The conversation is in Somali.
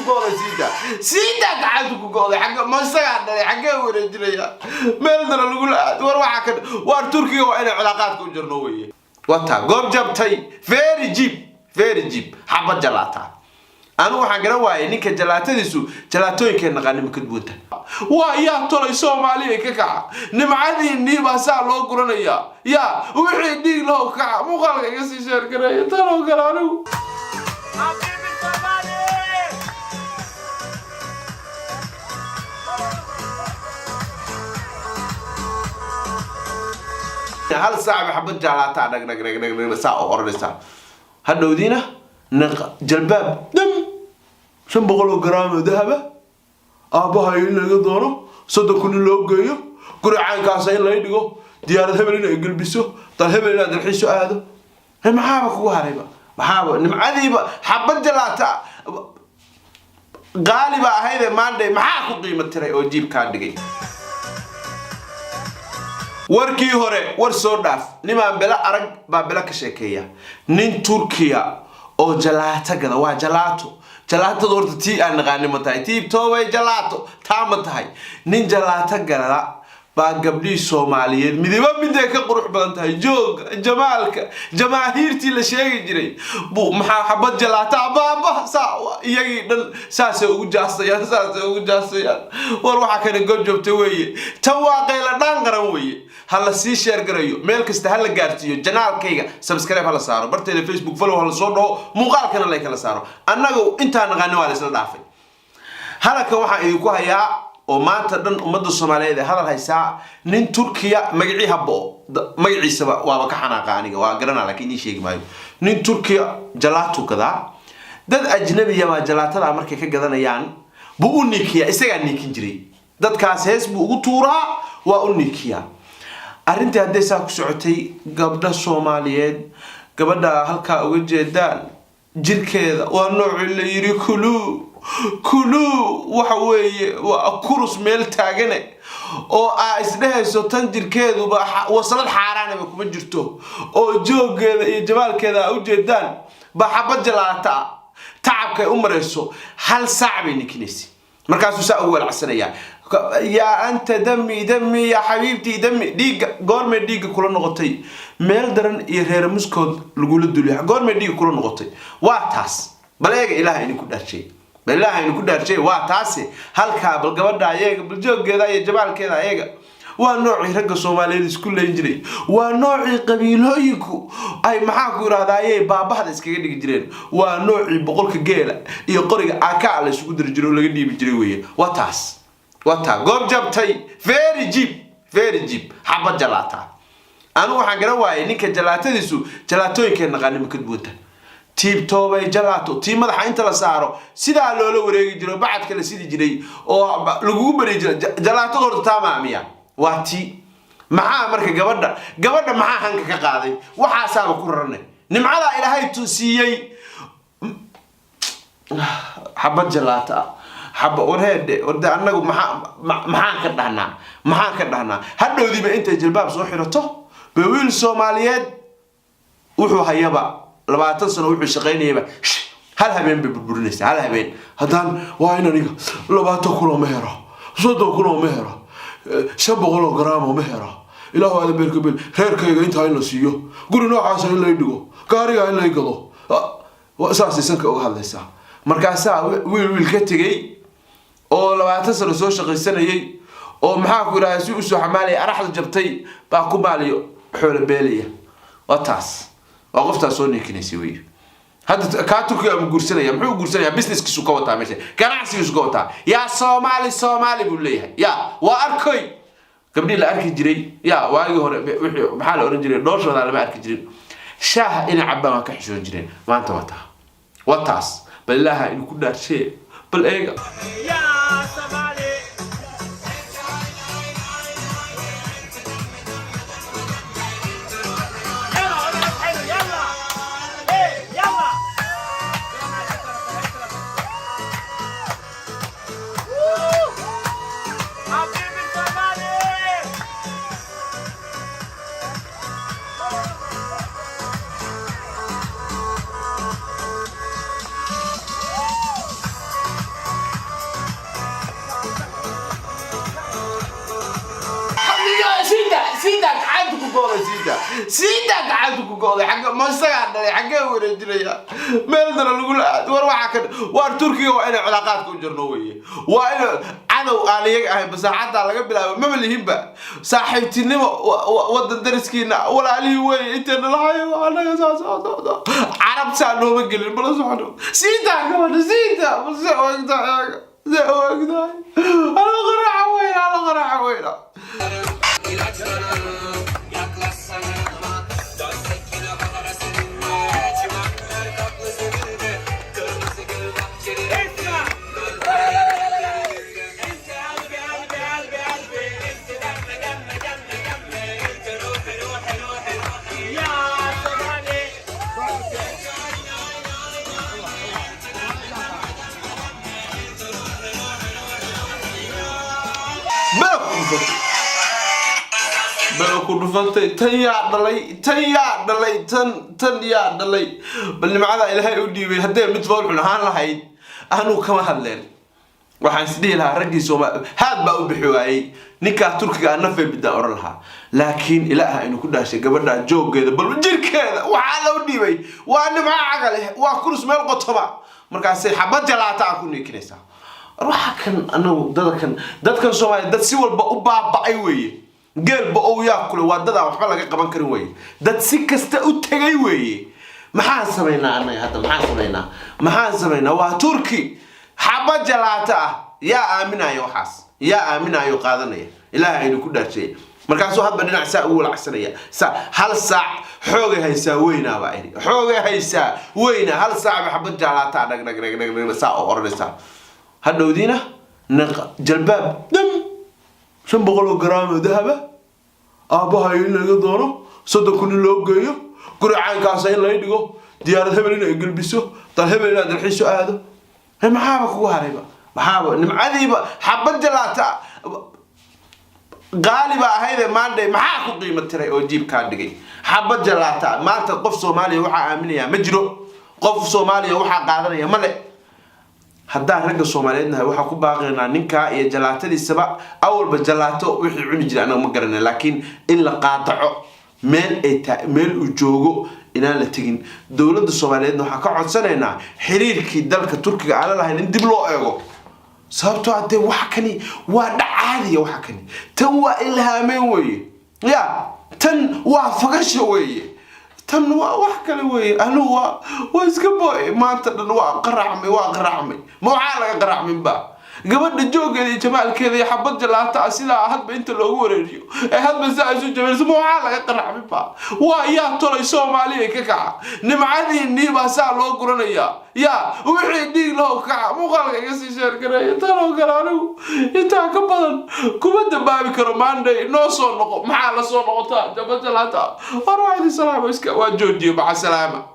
go'day. Siida siida gacanta ku go'day xagga ma isagaa dhalay? Xaggee wareejinaya? Meel dara lagula aad. War waxaa ka waar Turkiga waa inay cilaaqaadka u jirno weye. Wata goob jabtay, very cheap, very cheap. Xabad jalaataa. Anigu waxaan garan waayay ninka jalaatadiisu jalaatooyinkay naqaanima ka duwanta. Waa yaa tolay Soomaaliya ka kaca, nimcadiinii baa saa loo guranayaa. Yaa wixii dhiig loo kaca, muuqaalka iga sii share gareeya tanoo kale anigu. حبيبي الصومالي. Hal saac ba xabad jalaataa dhag dhag dhag dhag dhag saa oo oranaysaa. Hadhowdiina jalbaab dam 500 oo garaam oo dahaba, aabbaha in laga doono, 30,000 in loo geeyo, guri caynkaasa in lay dhigo, diyaarad hebel in ay gelbiso, dal hebel inaad dalxiiso aado. Maxaaba kugu harayba? Maxaaba nimcadiiba xabad jalaata qaali ba ahaydee maandhay, maxaa ku qiimo tiray oo jiibkaa dhigay? Warkii hore war soo dhaaf. Nimaan belo arag baa belo ka sheekeeya. Nin Turkiya oo jalaato gada, waa jalaato. Jalaatada horta tii aan naqaani ma tahay? Tii toobay jalaato taa ma tahay? Nin jalaato gada baa gabdhihii Soomaaliyeed midiba miday ka qurux badan tahay, jooga, jamaalka, jamaahiirtii la sheegi jiray buu maxaa xabad jalaata baaba saa iyagii dhan saasay ugu jaasayaan, saasay ugu jaasayaan. War waxaa kale goobjoogta weeye. Tan waa qayla dhaan qaran weeye. Ha la sii share garayo, meel kasta ha la gaarsiiyo. Channelkayga subscribe ha la saaro, bartayda Facebook follow ha la soo dhaho, muuqaalkana lay kala saaro. Annaga intaa naqaani waa la isla dhaafay. Hadalkan waxaan idinku hayaa oo maanta dhan ummadda Soomaaliyeed ee hadal haysaa, nin Turkiya magacii habo, magaciisaba waaba ka xanaaqa aniga, waa garanaa laakiin ii sheegi maayo. Nin Turkiya jalaato gadaa, dad ajnabiya baa jalaatada markay ka gadanayaan buu u niikiyaa. Isagaa niikin jiray dadkaas, hees buu ugu tuuraa, waa u niikiyaa. Arrintii hadday saa ku socotay, gabdha Soomaaliyeed, gabadha halkaa uga jeedaan, jirkeeda waa noocii la yiri kuluu kuluu, waxa weeye waa kurus meel taagane oo aa isdhehayso tan jirkeeduba waslad xaaraanaba kuma jirto, oo joogeeda iyo jamaalkeeda aa ujeedaan ba xabad jalaata ah tacabkay u marayso hal saac bay nikinaysa. Markaasuu saa ugu walaacsanayaa: "Yaa anta dami dami, yaa xabiibtii dami." Dhiigga goormay dhiigga kula noqotay? Meel daran iyo reere muskood lagula duliya, goormay dhiigga kula noqotay? Waa taas. Bal eega, Ilaah idinku dhaarshay, bal Ilaah idinku dhaarshay, waa taasi halkaa. Bal gabadha ayaga, bal jooggeeda iyo jamaalkeeda ayaga, waa noocii ragga Soomaaliyeed isku leyn jiray, waa noocii qabiilooyinku ay, maxaa ku yidhahdaaye, baabahda iskaga dhigi jireen, waa noocii boqolka geela iyo qoriga aakaa la isugu diri jiray oo laga dhiibi jiray weeye. Waa taas, waa taa goob jabtay, very cheap, very cheap. Xabad jalaata. Anigu waxaan garan waayay ninka jalaatadiisu jalaatooyinkay naqaanima ka duwanta. Tiib toobay jalaato, tii madaxa inta la saaro sidaa loola wareegi jiro, bacadka la sidi jiray oo lagugu bari jiray. Jalaatada horta taa maamiya? Waa tii. Maxaa marka gabadha maxaa hanka ka qaaday? Waxaasaaba ku raranay nimcadaa Ilaahay siiyey. Xabad jalaata ah, xaba. Warheedhe, warde, annagu maxaa maxaan ka dhahnaa? Maxaan ka dhahnaa? Hadhowdiiba intay jilbaab soo xirato ba wiil Soomaaliyeed wuxuu hayaba, 20 sano wuxuu shaqaynayaba, hal habeen bay burburinaysaa. Hal habeen. Haddaan waa in aniga 20,000 oo ma hero, 30,000 oo ma hero, 500 oo garaam oo ma hero, Ilaahu aada beerka bel, reerkayga intaa in la siiyo, guri noocaasa in lay dhigo, gaariga in lay gado. Saasay sanka uga hadlaysaa. Markaasaa wiil wiil ka tegey oo 20 sano soo shaqaysanayay oo, maxaa ku yidhahda, si usoo xamaalaya, araxda jabtay baa ku maaliyo xoolo beelaya. Waa taas, waa qoftaas soo niikinaysa wey. Hadda kaa Turkiga ama guursanaya, muxuu guursanaya? Businesskiisu ka wataa meesha, ganacsigiisu ka wataa. Yaa Soomaali, Soomaali buu leeyahay. Ya waa arkoy gabdhihii la arki jiray ya waagii hore, wixii maxaa la oran jiray, dhooshooda lama arki jirin, shaaha inay cabbaan waa ka xishoon jireen. Maanta waa taa, waa taas. Bal Ilaaha inuu ku dhaarshee, bal eega. يا صومالي. حلو حلو، يلا ايه يلا. حبيبي الصومالي. Siidaa, siidaa gacanta ku go'day. Xagga ma isagaa dhalay? Xaggee wareejinaya? Meel dara lagula aad. War waxaa ka waar, Turkiga waa inay cilaaqaadka u jirno weye. Waa in cadow aan iyaga ahayn basaaxaddaa laga bilaabo maba lihinba saaxiibtinimo. Wadan dariskiina walaalihii weye, inteena lahayo anaga saas carab saa nooma gelin. Bala socono. Siidaa gabadha, siidaa. Bal se ogtahay, se ogtahay, alo qaraaca weyna, alo qaraaca weyna. Yaklaşsana yanıma. Dönsek yine bahara seninle. Çimenler kaplı zeminde. Kırmızı gül bahçelerinde. اسمع، انت قلبي، قلبي، قلبي، قلبي، انت دم، دم، دم، دم، انت روحي، روحي، روحي، روحي يا صومالي. Belo ku dhufatay, belo ku dhufatay. Tan yaa dhalay? Tan yaa dhalay? Tan yaa dhalay? Bal nimcada Ilaahay u dhiibay, haddee mid foolxun ahaan lahayd anuu kama hadleen. Waxaan is dhihi lahaa raggii Soomaali haad baa u bixi waayey, ninkaa Turkiga aan nafay bidaan oran lahaa. Laakiin Ilaaha aynu ku dhaashay, gabadha jooggeeda, bal jirkeeda waxaa loo dhiibay waa nimco cagale, waa kurus meel qotoba. Markaasay xabad jalaata aa ku niikinaysaa. Waxa kan anagu dadakan, dadkan Soomaaliya, dad si walba u baaba'ay weeye. Geelba ow yaa kule, waa dadaan waxba laga qaban karin weeye, dad si kasta u tegay weeye. Maxaan samaynaa annaga hadda? Maxaan samaynaa? Maxaan samaynaa? Waa Turki xabad jalaata ah. Yaa aaminaya waxaas? Yaa aaminayo qaadanaya? Ilaahay aynu ku dhaarjiyay. Markaasuu hadba dhinac saa ugu walacsanaya. Sa hal saac xoogay haysaa weynaa baa idhi, xoogay haysaa weynaa. Hal saac ba xabad jalaata dhag dhag dhag dhag dhag saa oo oranaysaa. Hadhowdiina jalbaab dam 500 oo garaam oo dahaba, aabbahay in laga doono, 30,000 in loo geeyo, guri caynkaasa in lay dhigo, diyaarad hebel in ay gelbiso, dal hebel inaad dalxiiso aado. Maxaaba kugu harayba? Maxaaba nimcadiiba xabad jalaata qaali ba ahaydee maandhay, maxaa ku qiimo tiray oo jiibkaa dhigay xabad jalaata? Maanta qof Soomaaliya waxaa aaminaya ma jiro. Qof Soomaaliya waxaa qaadanaya male. Haddaan ragga Soomaaliyeed nahay, waxaa ku baaqaynaa ninkaa iyo jalaatadiisaba. Awalba jalaato wixii cuni jiray anaga ma garanay, laakiin in la qaadaco, meel ay ta meel uu joogo inaan la tegin. Dowladda Soomaaliyeedna waxaan ka codsanaynaa xiriirkii dalka Turkiga aan la lahayn in dib loo eego, sababtoo ah dee waxa kani waa dhac caadiya. Waxa kani tan waa ilhaameen weeye, ya tan waa fagasha weeye, tan waa wax kale weeye. Anigu waa iska booy maanta dhan, waa qaraacmay, waa qaraacmay. Ma waxaa laga qaraacminba gabadha jooggeeda iyo jamaalkeeda iyo xabad jalaata ah sidaa hadba inta loogu wareejiyo ee hadba saa isu jabayso? Ma waxaa laga qaraacminba? Waa yaa tolay Soomaaliya ka kaca, nimcadiinii baa saa loo guranayaa. Yaa wixii dhiig loo kaca, muuqaalka iga sii share gareeya. Tan oo kale anigu intaa ka badan kuma dambaabi karo. Maanday noo soo noqo. Maxaa la soo noqotaa? Jaba jalaata. War waa idin salaamo, iska waa joojiyo. Maca salaama.